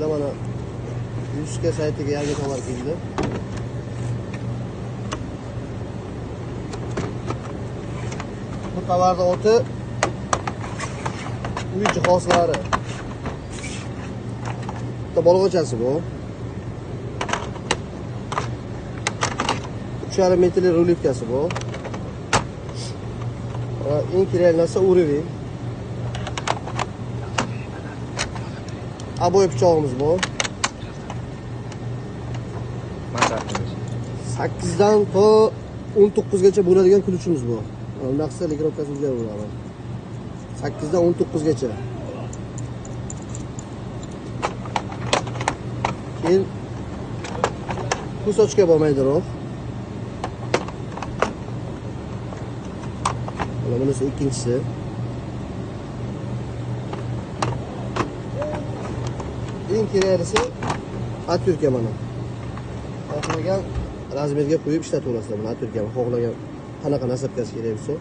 Alhamdulillah, mana 100 ga saytiga yangi tovar keldi. Bu tovarni oti uy jihozlari. Bitta bolg'achasi bu. 3,5 metrli ruletkasi bu. Eng kerakli narsa уровень. Обои pichog'imiz bor. 8 dan to 19 gacha bo'ladigan ключ imiz bor. Mana bunaqasi регулировка si o'zgaradi. 8 dan 19 gacha. Keyin кусачка bor maydaroq. Mana bunisi ikkinchisi. Eng keraklisi отвёртка mana. Xohlagan размер ga qo'yib ishlataverasizlar buni, отвёртка ni xohlagan qanaqa насадка si kerak bo'lsa.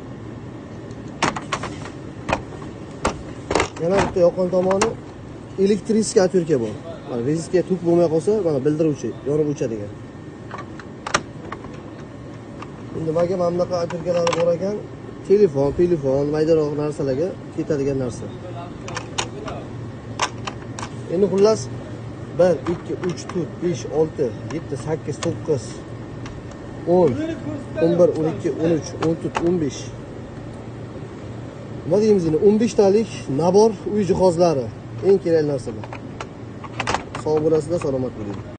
Yana bitta yoqqan tomoni, электрический отвёртка bor. Mana rozetka tok bo'lmay qolsa, mana bildiruvchi yonib o'chadigan. Endi nimaga mana bunaqa отвёртка lar bor ekan? Telefon, maydaroq narsalarga ketadigan narsa. Endi xullas 1 2 3 4 5 6 7 8 9 10 11 12 13 14 15, nima deymiz endi, 15 talik набор uy jihozlari, eng kerakli narsalar. Sog' bo'lasizlar, salomat bo'ling.